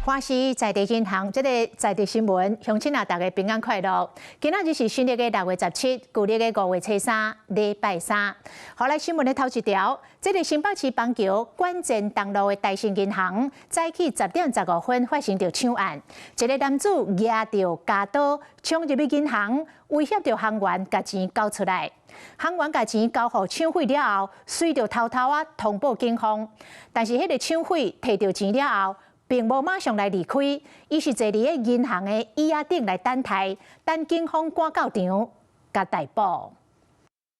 華視在地銀行，這个在地新聞，鄉親啊，大家平安快樂。今仔日是新曆的6月17，舊曆的5月初3，禮拜三。予來新聞的頭一條，這个新北市板橋館前東路的台新銀行，早起10點15分發生著搶案，一个男子攑著鉸刀衝入去銀行，威脅著行員共錢交出來。行員共錢交予搶匪了後，隨著偷偷仔通報警方。但是彼个搶匪提著錢了後，並無馬上來離開，伊是坐佇个銀行的椅仔頂來等待，等警方趕到場，共逮捕。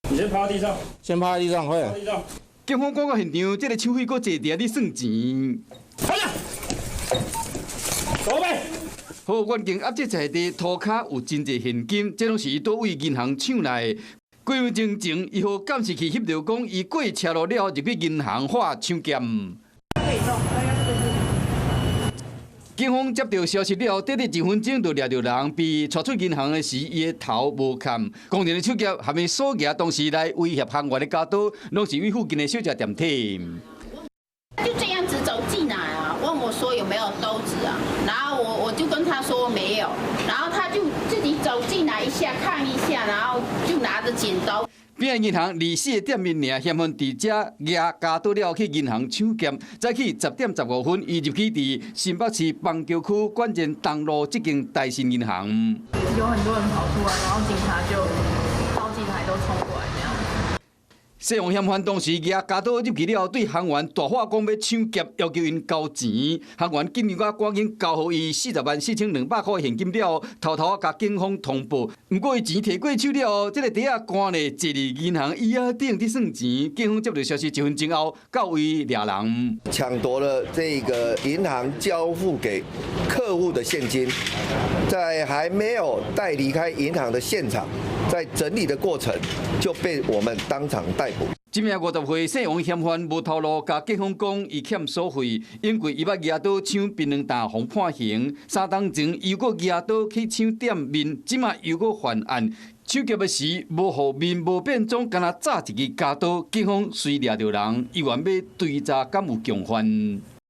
你先趴地上，先趴地上，快。趴地上。警方趕到現場，這个搶匪閣坐佇遐咧算錢。趴下，走唄。好，遠鏡壓制在地塗跤有真濟現金，這攏是伊佗位銀行搶來的。幾分鐘前，伊予監視器翕著講，伊過車路了後入去銀行發搶劫。警方接到消息了後，短短一分鐘就掠著人，被帶出銀行的時，伊的頭無崁。公然的手劫，和伊所舉當時來威脅行員的鉸刀，攏是佇附近的小食店提。就這樣子走進來啊，問我說有沒有刀子啊，然後我就跟他說沒有，然後他就自己走進來一下看一下，然後就拿着剪刀。邊仔銀行24個店面爾，嫌犯佇遮舉鉸刀了去銀行搶劫。早起10點15分，伊入去佇新北市板橋區館前東路這間台新銀行。有很多人跑出來，然後警察就好幾台都衝過來這樣。姓王嫌犯當時舉鉸刀入去了後，對行員大喊講欲搶劫，要求𪜶交錢。行員緊張啊，趕緊交予伊404,200塊現金了後，偷偷仔共警方通報。毋過伊錢提過手了後，這个袋仔官呢坐佇銀行椅仔頂佇算錢。警方接到消息一分鐘後，到位掠人。搶奪了這個銀行交付給客戶的現金，在還沒有帶離開銀行的現場，在整理的過程就被我們當場逮捕。這名50歲姓王嫌犯無頭路，共警方講伊欠鎖費，因為伊捌舉刀搶檳榔擔予判刑。3冬前又閣舉刀去搶店面，這馬又閣犯案。搶劫的時無予面無變裝，干焦紮一支鉸刀，警方隨掠著人，猶原欲追查敢有共犯。